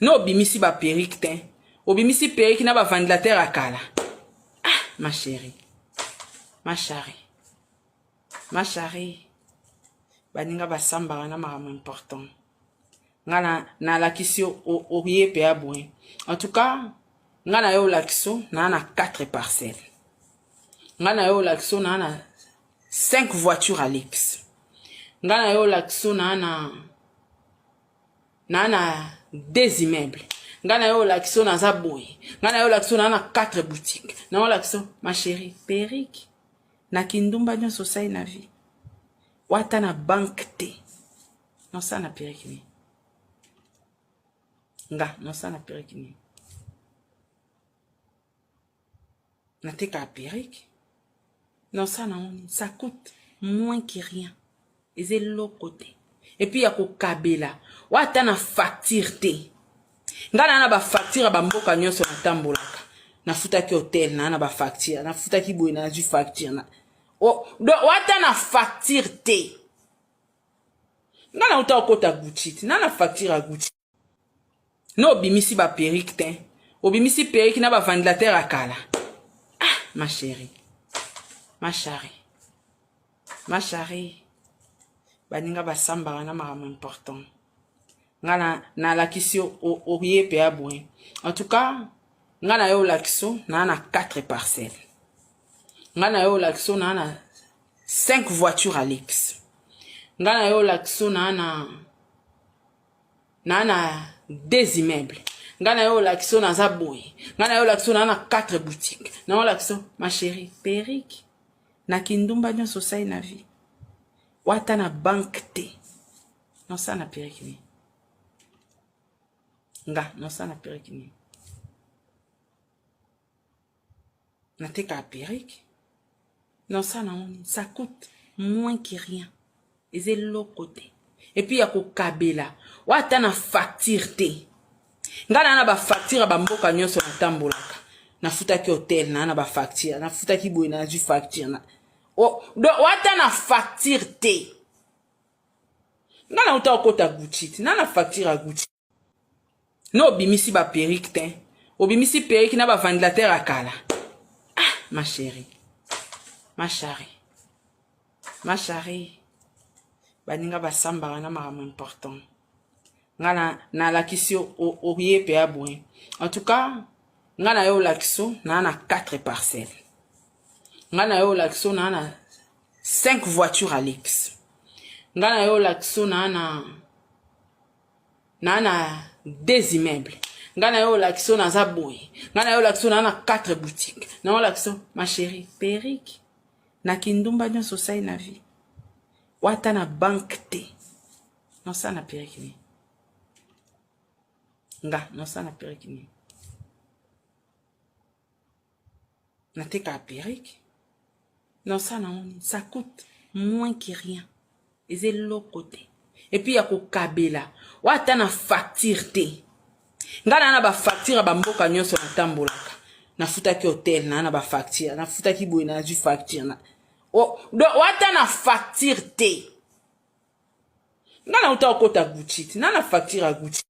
No obimisi ba perruque te. Obimisi perruque na ba ventilateur ya kala. Ah, ma chérie. Ma chérie. Ma chérie. Baninga basambaka na makambo important. Nga na nalakisi yo oye pe ya boye. En tout cas, nga na yo olakisi yo na na 4 parcelles. Nga na yo olakisi yo na na 5 voitures à luxe. Nga na yo olakisi yo na na na na deux immeubles. Nga na yo olakisi yo naza boye. Nga na yo olakisi yo na na 4 boutiques. Na olakisi yo ma chérie, perruque na kindumba nyonso osali na vie. Wata na banque te. Nosala na perruque nini? Nga nosala na perruque nini? Natekaka perruque. Nosala nango nini? Ça coûte moins que rien. Eza eloko te. Et puis ya kokabela. Wata na facture te. Nga na na ba facture ya bamboka nyonso natambolaka. Nafutaki hotel na na ba facture, nafutaki boye nazwi facture na. Oh, donc wata na facture te. Nga nauta kokota Gucci te, na na facture ya Gucci. No obimisi ba perruque te. Obimisi perruque na ba ventilateur ya kala. Ah, ma chérie. Ma chérie. Ma chérie. Baninga basambaka na makambo important. Nga na nalakisi yo oye pe ya boye. En tout cas, nga na yo olakisi yo na na 4 parcelles. Nga na yo olakisi yo na na 5 voitures à luxe. Nga na yo olakisi yo na na na na deux immeubles. Nga na yo olakisi yo naza boye. Nga na yo olakisi yo na na 4 boutiques. Na olakisi yo ma chérie, perruque na kindumba nyonso osali na vie. Wata na banque te. Nosala na perruque nini? Nga nosala na perruque nini? Natekaka perruque. Nosala nango nini? Ça coûte moins que rien. Eza eloko te. Et puis ya kokabela. Wata na facture te. Nga na na ba facture ya bamboka nyonso natambolaka. Nafutaki hotel na na ba facture, nafutaki boye nazwi facture na. Oh, donc wata na facture te. Nga nauta kokota Gucci te, na na facture ya Gucci. No obimisi ba perruque te. Obimisi perruque na ba ventilateur ya kala. Ah, ma chérie. Ma chérie. Ma chérie. Baninga basambaka na makambo important. Nga na nalakisi yo oye pe ya boye. En tout cas, nga na yo olakisi yo na na 4 parcelles. Nga na yo olakisi yo na na 5 voitures à luxe. Nga na yo olakisi yo na na na na deux immeubles. Nga na yo olakisi yo naza boye. Nga na yo olakisi yo na na 4 boutiques. Na olakisi yo ma chérie, perruque na kindumba nyonso osali na vie. Wata na banque te. Nosala na perruque nini? Nga nosala na perruque nini? Natekaka perruque. Nosala nango nini? Ça coûte moins que rien. Eza eloko te. Et puis ya kokabela. Wata na facture te. Nga na na ba facture ya bamboka nyonso natambolaka. Nafutaki hotel na na ba facture, nafutaki boye nazwi facture na. Oh, donc wata na facture te. Nga nauta kokota Gucci te, na na facture ya Gucci.